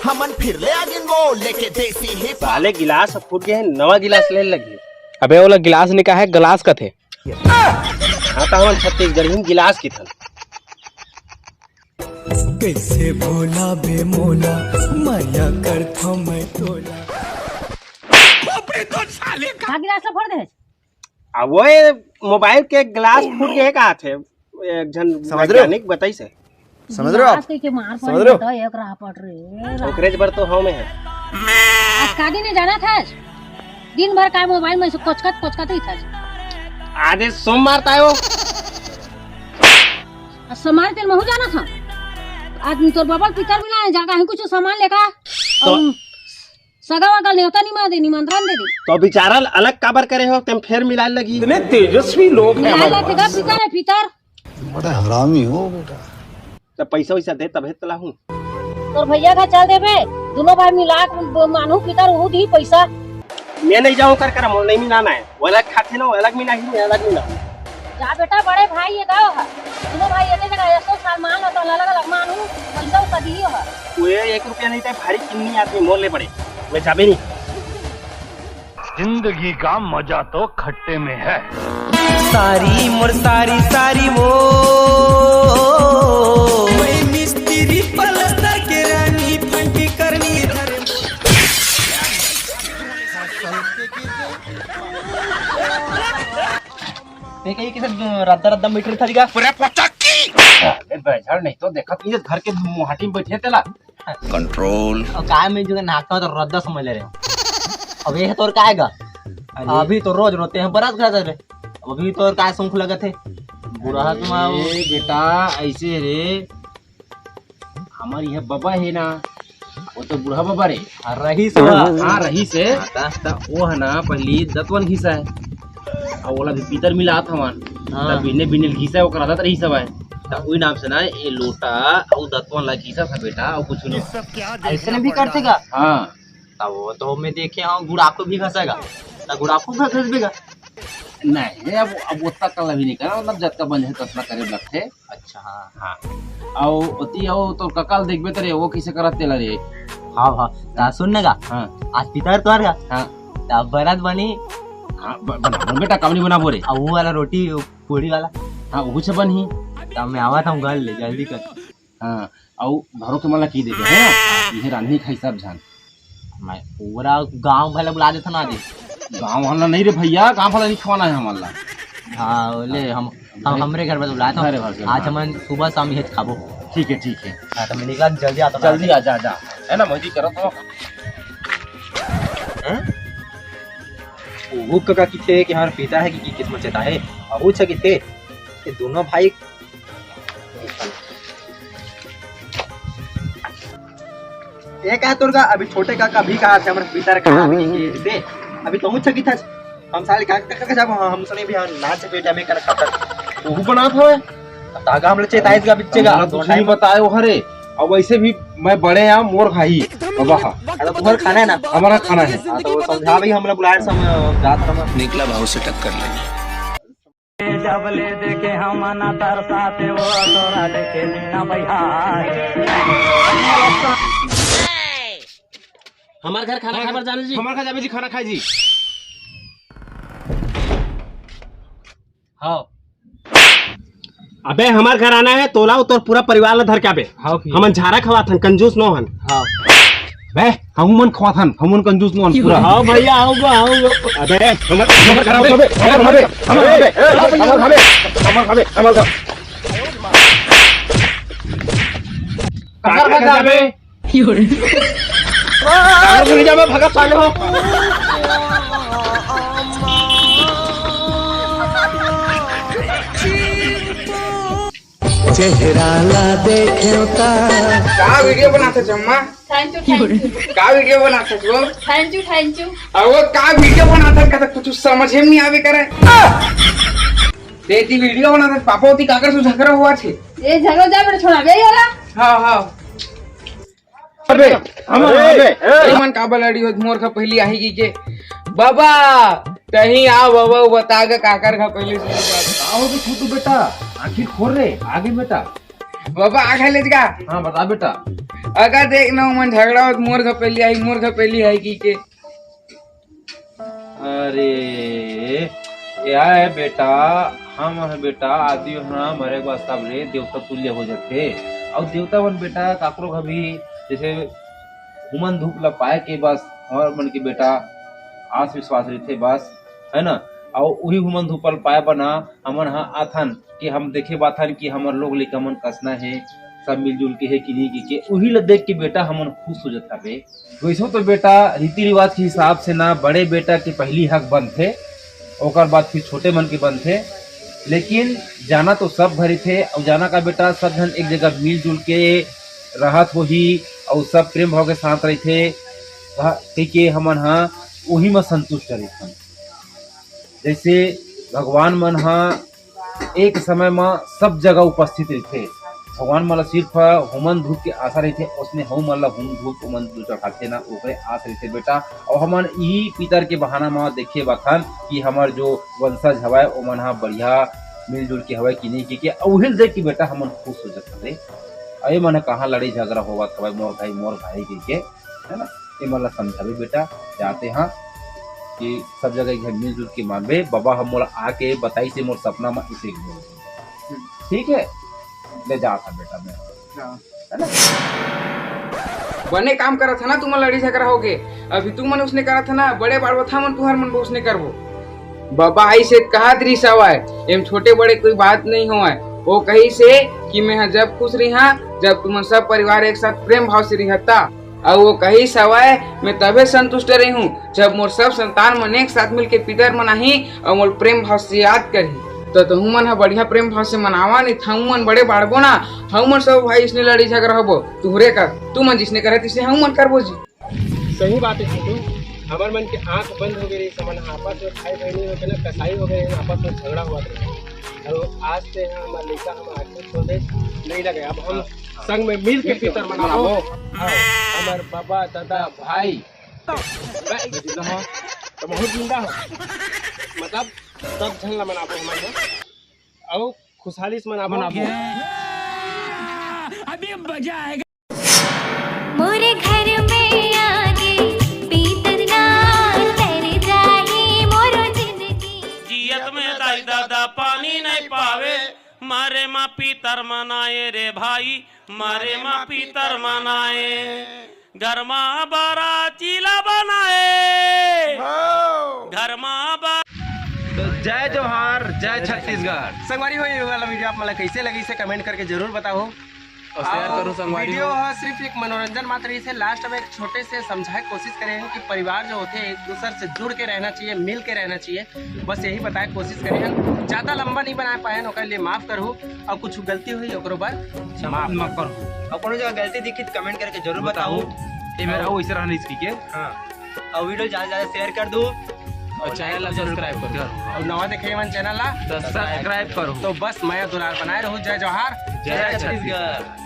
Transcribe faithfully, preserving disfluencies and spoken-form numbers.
हमन फिर ले आगिन वो लेके देसी हिप। साले गिलास ह फूट गे हे, नवा गिलास ले लगी। अबे ओला गिलास नइ कहे, गलास कथे। हाँ, त हमन छत्तीसगढ़ी म गिलास किथन। कैसे भोला बे मोला, माया करथो मैं तोला। का गिलास ला फोड़ दे? आ, वो ये मोबाइल के ग्लास फूट गे हे कहाथे, एक झन समझ रहे हो? वैज्ञानिक बताइस हे। समझ रहे हो आप? गिलास के, के मार समझ पड़ी रहे हो? तो एक राह पट रे। ओकरेच बर तो हव मैं ह। आज का दिन हे जानत हस? दिन भर का मोबाइल में से कोचकत, कोचकत रहिथस। आदे सोमवार ताय हो। आज सोमवार तेल महू जानत हव। आज तोर बबल पितर मिला हे, जा कहीं कुछ सामान लेका। तो अउ सगा वगा नेवता निमा दे, निमंत्रण दे दे। तो बिचारा ल अलग काबर करे हो, तेम फेर मिलाय लगी। इतने तेजस्वी लोग हैं मिलाय हमारे ला पास। तेगा पितर हे, पितर। बड़ा हरामी हो बेटा। त पैसा वैसा दे तभे त लाहूं। तोर भैया का चल देबे, दुनो भाई मिला के ब-, मानहू पितर उहू दी पैसा। मैं नहीं जाऊं कर कर, मोर नहीं मिलाना है। वो अलग खाथे ना, वो अलग मिला ही, मैं अलग मिला। जा बेटा, बड़े भाई ये गाँव है, दुनो भाई एक जगह एक सौ साल मान लो तो अलग अलग मानहू, पैसा उसा दियो है। वो ये एक रुपया नहीं था, भारी किन्नी आदमी मोर ले पड़े, मैं जाबे नहीं। जिंदगी का मजा तो खट्टे में है। सारी मोर सारी सारी वो, मैं मिस्त्री पलस्तर के रानी फंटी करनी धर। ते कही कि सब रद्दा रद्दा मीटर था दिखा। पूरा पटक की। अरे बैठल नहीं तो देखत नहीं घर के मुहाटी में बैठे तेला। कंट्रोल। अब काय में जो नाटक तो रद्दा समझ ले रहे हो। अब ये तोर काय गा? अरे। अभी तो रोज रोते हैं बरात घर जाबे। अब अभी तोर काय सुंख लगत है? बुढ़ा तुम आओ। ए बेटा, ऐसे रे, हमर यह बबा है ना, वो तो बूढ़ा बबा रे। हाँ, रहीस बा। हाँ, रहीस हे। हाँ, त? त वो है ना, पहली दतवन घिसा है। अब ओला भी पितर मिलात हवन। हाँ। त बिने बिने घिसा है, ओकर आदत रहीस हवय। त उही नाम से ना, ये लोटा अउ दतवन ला घिसा था बेटा, अउ कुछ नहीं। ऐसे भी करथे का? हाँ। त वो तो मैं देखे हूँ, गुड़ाखू भी घसेगा। त गुड़ाखू घस देगा। नहीं, अब, अब ओतना कला भी नहीं करा, मतलब जतका बन जाए, ततना करे लगथे। अच्छा, हाँ। हाँ। अउ ओती अउ तोर कका ल देखबे त रे, वो कइसे करत तेला रे? हाँ, हाँ। त सुन न गा। हाँ। आज पितर तोर गा। हाँ। त बरत बनी। हाँ, ब-, बना, बन बेटा, काबर नहीं बनाबो रे। अउ वो वाला रोटी, वो पूड़ी वाला। हाँ, वो से बनही। त मैं आवत हूँ घर ले, जल्दी कर। हाँ, अउ घरो के मन ला की देबे, है ना? इहे रांधनी खाई सब झन। मैं पूरा गांव भर ला बुला देथन आज। गांव वाला नहीं रे भैया, गांव वाला नहीं खवाना है हमन ला। हाँ, ले, हम, हम हाँ। हमरे घर में तो बुलाए थे। अरे, आज हाँ। हमन सुबह शाम ये खाबो। ठीक है, ठीक है। हाँ, तो मैं निकला, जल्दी आता हूँ। जल्दी आ जा, जा। है ना, मैं भी करत हूँ। हैं? वो कका किथे कि हमारे पिता है कि, कि किस्मत चेता है। और वो अच्छा किथे कि दोनों भाई ये का तोर का अभी छोटे काका भी कहा थे, हमर पितर कहा थे कि दे, अभी तो मुझसे किथा हम साले का, का, का, का, हम सुने भी हम नाच बेटा में कर खतर। वो बनात हवे। तागा हमले चेताइस का बिच्चे का। हमरा कुछ नहीं बताए हो हरे। अब वैसे भी मैं बड़े आ, मोर खाही। बाबा हा। अरे तुम्हारा खाना है ना? हमारा खाना है। हाँ, तो वो समझा भी हमला बुलाए सम-, जात रहा। निकला भाव से टक्कर लेने। जब ले देखे हम ना तरसाते वो तोरा देखे मीना बहियार। हमार घर खाना खाए बर जाने जी। हमार घर जाबे जी, खाना खाए जी। हाँ। अबे हमार घर आना है, तोला अउ तोर पूरा परिवार ला धर के आबे। हाँ, फिर। हमन झारा खवाथन, कंजूस नो हन। हाँ। बे, हमू मन खवाथन, हमू मन कंजूस नो हन पूरा। हाँ भैया, आओ गो, आओ गो। अबे, हमर, हमर घर आबे, हमर घर आबे, हमर घर आबे, हमर घर आबे, हमर घर आबे, हमर घर आबे। कहाँ घर जाबे? और भूल जाबे, भगत साले हो। चेहरा ला देखे ता। का वीडियो बनाते जम्मा? Thank you, thank you। का वीडियो बनाते वो? Thank you, thank you। अब वो का वीडियो बनाते का तो कुछ समझ में नहीं आवे करे। ते ती वीडियो बनाते पापा होती काकर से झगड़ा हुआ छे। ए झगड़ा जा बेटा छोड़ा बे होला। हाँ, हाँ। अबे, हम अबे, अबे। ए, मन का बलाड़ी होत मोर का पहली आही की के। बाबा, तही आ बाबा, वो बता ग काकर का पहली से। आओ बे छोटू बेटा, आखिर खोल रे, आगे बेटा। बाबा, आगे ले जा। हाँ, बता बेटा। अगर देख ना, मन झगड़ा होत, मोर घर पहली आई, मोर घर पहली आई की के। अरे, या है बेटा, हम है बेटा, आदमी ह ना मरे के बाद सब रे देवता तुल्य हो जाथे। अउ देवता मन बेटा, काकरो घर भी जैसे हुमन धूप ला पाए के बस हमर मन के बेटा आस विश्वास रहिथे बस, है ना? अउ उही हुमन धूप ला पाए बना हमन ह आथन कि हम देखे बाथन कि हमर लोग लइका मन कसना हे, सब मिलजुल के हे कि नहीं, कि के उही ला देख के बेटा हमन खुश हो जात हबे। वैसे तो बेटा रीति रिवाज के हिसाब से ना बड़े बेटा के पहली हक बनथे, ओकर बाद फिर छोटे मन के बनथे। लेकिन जाना तो सब भरी थे, अउ जाना का बेटा सब झन एक जगह मिलजुल के रहत होही, अउ सब प्रेम भाव के साथ रहिथे, कह-, कहिके हमन ह ओही म संतुष्ट रहिथन। जैसे भगवान मन ह एक समय म सब जगह उपस्थित रहिथे, भगवान मन ला सिर्फ हुमन धूप के आशा रहिथे, ओसने हऊ मन ला हुम धूप हुमन जो चढ़ाथे ना, ओकरे आस रहिथे बेटा। अउ हमन इही पितर के बहाना म देखे बाथन कि हमर जो वंशज हवय, ओमन ह बढ़िया मिलजुल के हवय कि नहीं, कि, कि उहिल देख के बेटा हमन खुश हो जात हवे। अउ ए मन ह कहाँ लड़ाई झगड़ा होवत हवय, मोर भाई, मोर भाई कहिके, है ना? ए मन ला समझाबे बेटा, जाते हाँ कि सब जगह एक झन मिलजुल के मानबे। बाबा ह मोला आके बताइस हे मोर सपना म इसे एक झन। ठीक है, ले जात हँव बेटा मैं। हाँ। है ना? बने काम करत ह ना, तुमन लड़ी झगड़ा होके। अभी तुमन उसने करत ह ना, बड़े बाढ़ होत हमन तुहर मन उसने करबो। बाबा आइस हे त कहत रिहिस हवय, एम छोटे बड़े कोई बात नहीं होवय। वो कहिस हे कि मैं ह जब खुश रिहा, जब तुमन सब परिवार एक साथ प्रेम भाव से रिहता। अउ वो कहिस हवय, मैं तभे संतुष्ट रहिहूँ, जब मोर सब संतान मन एक साथ मिलके पितर मनाही अउ मोर प्रेम भाव से याद करही। त तुहू मन ह बढ़िया प्रेम भाव से मनावा, नहीं त हमू मन बड़े बाढ़बो ना, हमू मन सब भाई इसने लड़ी झगड़ा होबो, तुहरे का, तुमन जिसने करत इसने हमू मन करबो जी। सही बात है छोटू, हमर मन के आंख बंद हो गई रही, हमन आपस में भाई बहनी हो गए ना, कसाई हो गए, आपस में झगड़ा हुआ था। और आज से यहाँ हमारे लड़का हम आंखें खोल दे नहीं लगे, अब हम हाँ। संग में मिल के मिल के पितर मनाबो। मनाबो। हाँ, हमारे बाबा, दादा, भाई, मैं जिंदा हूँ, तो बहुत जिंदा हूँ, मतलब सब झन ला मनाबो हमारे यहाँ, और खुशहाली से मनाबो। मनाबो। अभी मजा आएगा। मोरे घर में आगे पीतर ना तर जाही मोरो जिंदगी। जियत में दाई दादा पानी नहीं पावे, मारे मा पीतर मनाए रे भाई, मारे मा पीतर मनाए। घर मा बरा चीला बनाए, घर मा बा- तो जय जोहार, जय छत्तीसगढ़। संगवारी हो, ये वाला वीडियो आप मन ला कैसे लगी, इसे कमेंट करके जरूर बताओ। और शेयर करो संगवारी वीडियो हो। ह सिर्फ एक मनोरंजन मात्र ही से, लास्ट में एक छोटे से समझाए कोशिश करे हैं कि परिवार जो होते हैं एक दूसर से जुड़ के रहना चाहिए, मिल के रहना चाहिए। बस यही बताए कोशिश करे हैं, ज्यादा लंबा नहीं बना पाए हैं, ओकर लिए माफ करू। और कुछ गलती हुई ओकरो बर क्षमा माफ करू। और कोनो जगह गलती दिखी तो कमेंट करके जरूर बताओ। बताओ। ये मेरा वो इसे रहना इसकी के। हाँ। और वीडियो ज्यादा से ज्यादा शेयर कर दो। और चैनल ला सब्सक्राइब करो। और नवा देखे मन चैनल ला तो सब्सक्राइब करो। तो बस मया दुलार बनाए रहो। जय जोहार, जय जय छत्तीसगढ़। छत्तीसगढ़।